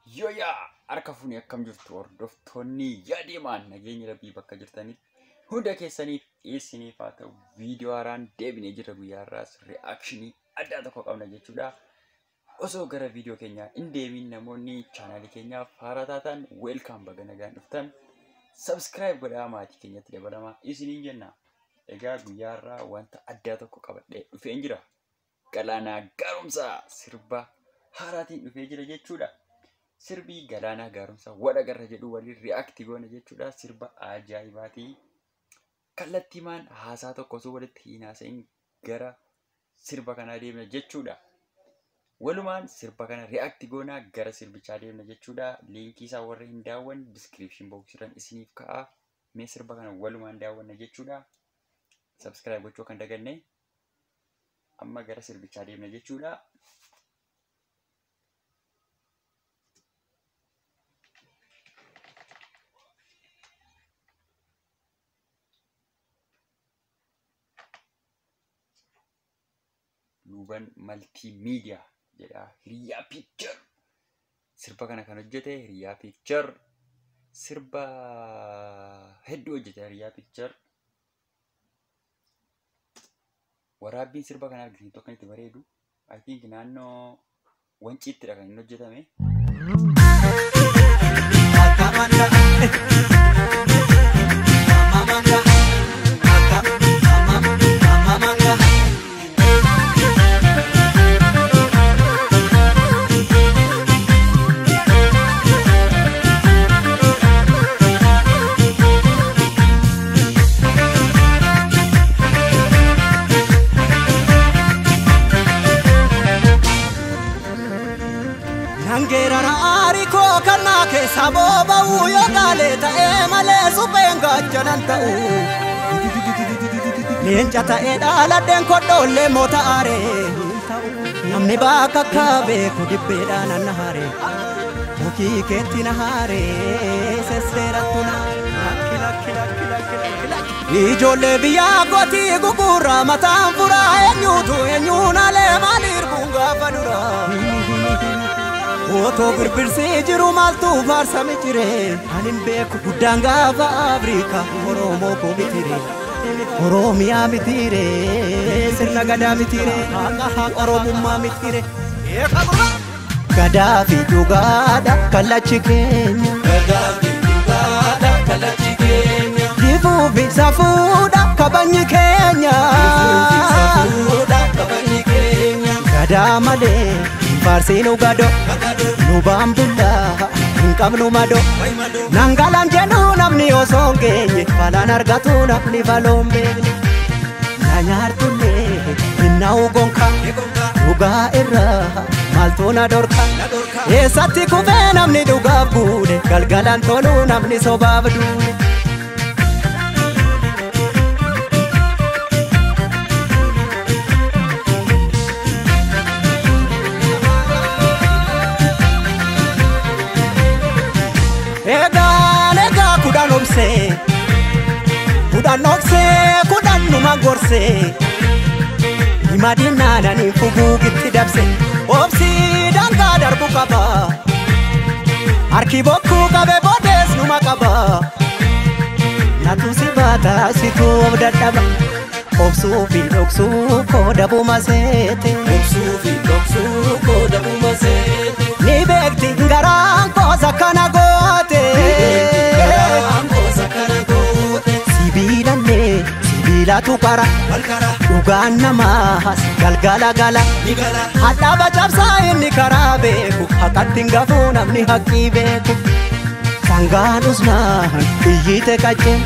Yooyaa harka fuunee akkam jirtu hordoftoonni yaadimaan nageenya rabbii bakka jirtanitti hunda keessaniif isiniif haa ta'u viidiyoo haaraan deebinee jirra. Guyyaa har'aas reakshinii addaa tokko qabna jechuudha. Osoo gara viidiyoo keenyaa hin deebiin namoonni chaanaalii keenyaaf haaraa taatan weelkaam, baga nagaan dhuftan, sabskiraayib godhaa maatii keenyatti dabalamaa isiniin jenna. Egaa guyyaa har'aa wanta addaa tokko qabadhee dhufeen jira. Galaanaa Gaaromsaa sirba haaraatiin dhufee jira jechuudha. Sirbii Galaanaa Gaaromsaa Wadagarra jedhu waliin reaaktii goona jechuudha. Sirba ajaa'ibaatii. Kallattiimaan haasaa tokko osoo walitti hin haasa'in gara sirba kanaa deemna jechuudha. Walumaan sirba kana reaaktii goonaa gara sirbichaa deemna jechuudha. Liinkii isaa warra hin daawwanne diskiripshin booksiirraan isiniif ka'a. Mee sirba kana walumaan daawwanna jechuudha. Sabskiraayib gochuu kan daganne, amma gara sirbichaa deemna jechuudha. Luban Maltiimiidiyaa jedha. Hiriyaa Piikchar. Sirba kana kan hojjete Hiriyaa Piikchar. Sirba hedduu hojjete Hiriyaa Piikchar. Waraabbiin sirba kana argisiisu akka itti bareedu. I think naannoo Wanciittidha kan inni hojjetame. Nangeerara aarii koo kannaa keessa booba'uu yoo gaalee ta'ee malee supheen gaachanan ta'u. Leenca ta'ee dhaaladheen kodhoollee moota aaree. Namni bakka akka beeku dibbeedhaan anna haaree. Mukii keetti na haaree sesseerattu na. Ijoollee biyyaa kootii gugurraa mataan furaa, eenyuutu eenyuun alee maaliir buun gaafa duraa. Otoo birbirsii jiru maaltu faarsame jire? Ani hin beeku guddaan gaafa Afrikaa Oromoo koo mitire. Oromiyaa mitire, sirna gadaa mitire, haqa Oromummaa mitire. Gadaa fi dhugaadha kallachi keenya. Gadaa fi dhugaadha kallachi keenya. Jifuu fi safuudha kabajni keenya. Safuudha kabajni keenya. Gadaa malee hin faarsiinu gadoo. Nu baambullaa hin qabnu madoo. Nangalaan jedhu namni osoo hin geenye, falaan argatu namni faloon beekne. Na nyaartullee hin na'u gonka, dhugaa irraa maaltu na dhorka? Eessatti kufee namni dhugaaf guune, galgalaan toluu namni sobaaf duune. Egaan egaa kudhan obsee, kudhan dhoksee, kudhan numa gorsee, hima dinnaananii fuguugitti dabse. Obsii dangaa darbu qaba, harki bokkuu qabe boodees numa qaba. Natu si baata situu of dadhaba, obsuu fi dhoksuu kooda buma seete. Obsuu fi dhoksuu kooda buma seete. Ni beekti garaan koosa kana goote. Garaan koosa kana goote. Sibiilallee sibiilatu qara. Walqara. Dhugaan namaas galgala gala. Ni gala. Hadhaaba cabsaa inni karaa beeku, haqatti hin gafuu namni haqqii beeku. Sangaan usnaan iyyite qacceen,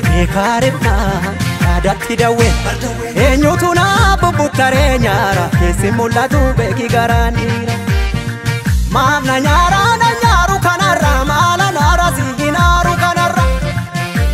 beekaa ribnaan yaadatti dawwe. Bardawwee. Eenyutu naa bubbuttaree nyaara, keessi mul'atu beeki garaan dhiira. Maaf na nyaara na nyaaru kanarra, maala naara si hin aaru kanarra,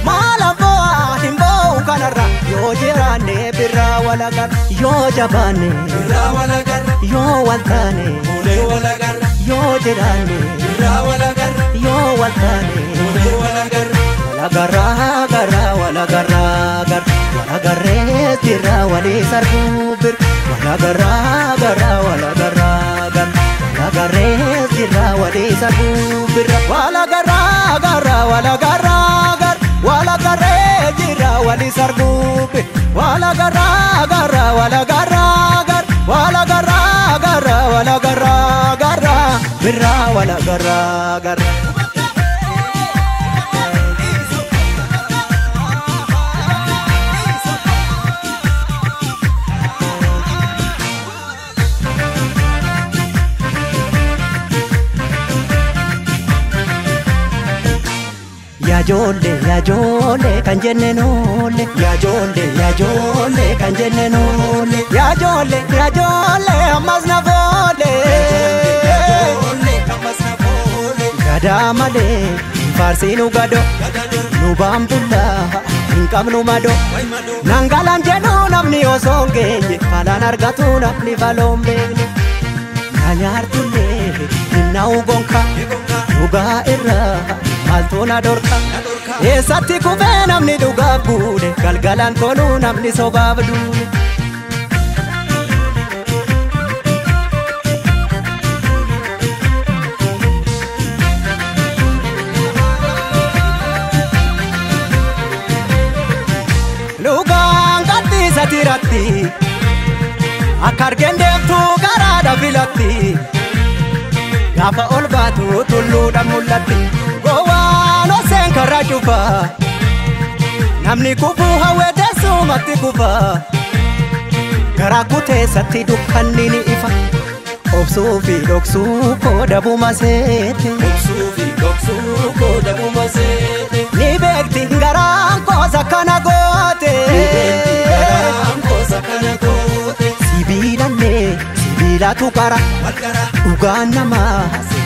maala bo'aa hin bo'u kanarra, yoo jiraanne birraa walagarra, yoo jabaanne Birraa walagarra. yoo wal taane Fuunee walagarra. yoo jiraanne Birraa walagarra. yoo wal taane Fuunee walagarra. Walagarraa garraa walagarraa garra, walagarree jirra walii sarbuu bir, walagarraa garraa walagarraa garra, walagarree jirra walii. sarbuu birra. Wala garraa garraa wala garraa gar wala garree jira wali sarbuu bir. Wala garraa garraa wala garraa gar wala garraa garraa wala garraa garraa birra wala garraa garraa. Yaajoollee kan jenne noolle yaajoollee yaajoollee kan jenne noolle yaajoollee yaajoollee ammas na foole gadaa malee faarsiinu gado nu baambullaa hin qabnu mado nangalaan jedhu namni osoo hin geenye falaan argatu namni faloon beekne na nyaartullee hin na'u gonka dhugaa irraa maaltu na dhorka eessatti kufee namni dhugaaf guune galgalaan toluu namni sobaaf duune. Lugaan gadhiisa tiratti akka argeen deemtuu garaadha filatti gaafa ol baatu tulluudhaan mul'atti. Gowwaan oseen karaa cufa namni kufuu hawwee teessumatti kufa garaa kuteessatti dukkanni ni ifa obsuu fi dhoksuu koodabuma seete Obsuu fi dhoksuu koodabuma seete. ni beekti garaan koosa kana goote Garaan koosa kana goote. sibiilallee sibiilatu qara Walqara dhugaan namaa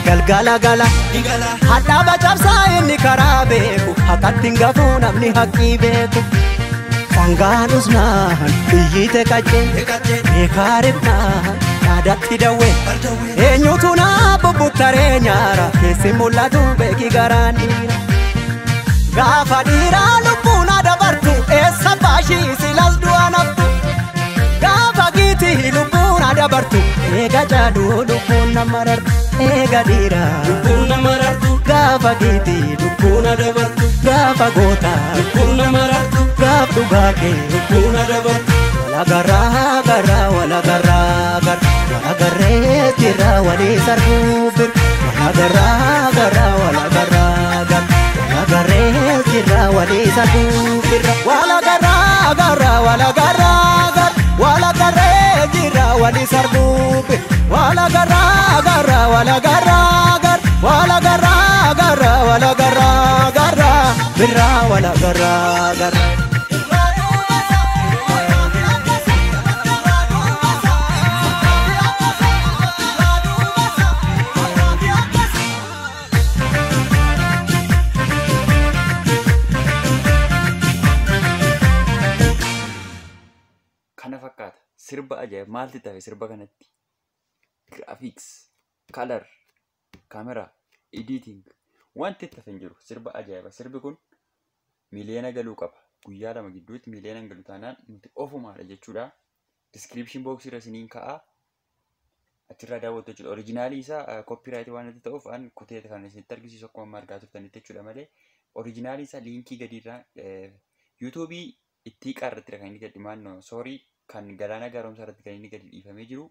galgala gala. ni gala. Hadhaaba cabsaa inni karaa beeku haqatti hin gafuu namni haqqii beeku. Sangaan usnaan iyyite qaccee Eegalee beekaa ribnaan yaadatti dawwee. bardawee. Eenyutu naa bubbuttaree nyaara keessi mul'atu beeki garaan dhiira. Gaafa dhiiraa lubbuun dabartu eessa baashii silas du'a naftu. Gaafa giitii lubbuun dabartu eega jaaduu lubbuun nama rartu eega dhiiraa. Lubbuun nama rartu. Gaafa giitii Lubbuun dabartu. gaafa gootaa Lubbuun nama rartu. gaaf dhugaa kee. Lubbuun dabartu. Wala garraa garraa wala garraa gar wala garree jira walii sarbuu bir wala garraa garraa wala garraa gar wala garree jira walii sarbuu bir wala garraa garraa wala garraa gar wala garree jira walii sarbuu bir wala garraa garraa wala garraa gar wala garraa garraa wala garraa garraa birraa wala garraa garraa. Kana fakkaata sirba ajaa'iba maaltu tafe sirba kanatti graphics, color, camera, editing wanti itti hafe hin jiru sirba ajaa'iba sirbi kun miliyoona galuu qaba guyyaa 2 gidduutti miliyoona hin galu taanaan nuti ofumaadha jechuudha. Description box irra isiniin ka'a achirraa daawwattu jechuudha. Originaalii isaa copyright waan itti ta'uuf an kutee kan isinitti argisiisu akkuma amma argaa turtanitti jechuudha malee originaalii isaa liinkii gadiirraa yuutuubii itti qaarratti kan inni gadi maannoo soorii kan Galaanaa Gaaromsaa irratti kan inni gadi dhiifamee jiru.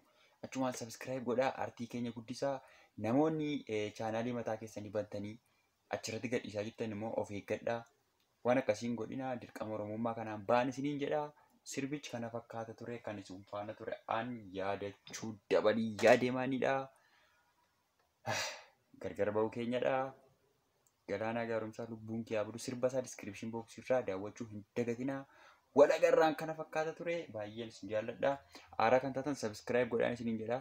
Achumaan subscribe godhaa artii keenya guddisaa namoonni chaanaalii mataa keessanii bantanii achirratti gadhiisaa jirtan immoo of eeggadhaa. Waan akkasiin godhinaa dirqama Oromummaa kanaan ba'an isiniin jedhaa. Sirbichi kana fakkaata ture kan isin faana ture an yaadachuu dabalii yaadeemaanidha. Gargar ba'uu keenyadha. Galaanaa Gaaromsaa lubbuun kee haa budu sirba isaa description box irraa daawwachuu hin dagatinaa. Walagarraan kana fakkaata ture baay'een isin jaalladha. Aaraa kan taatan subscribe godhaan isiniin jedha.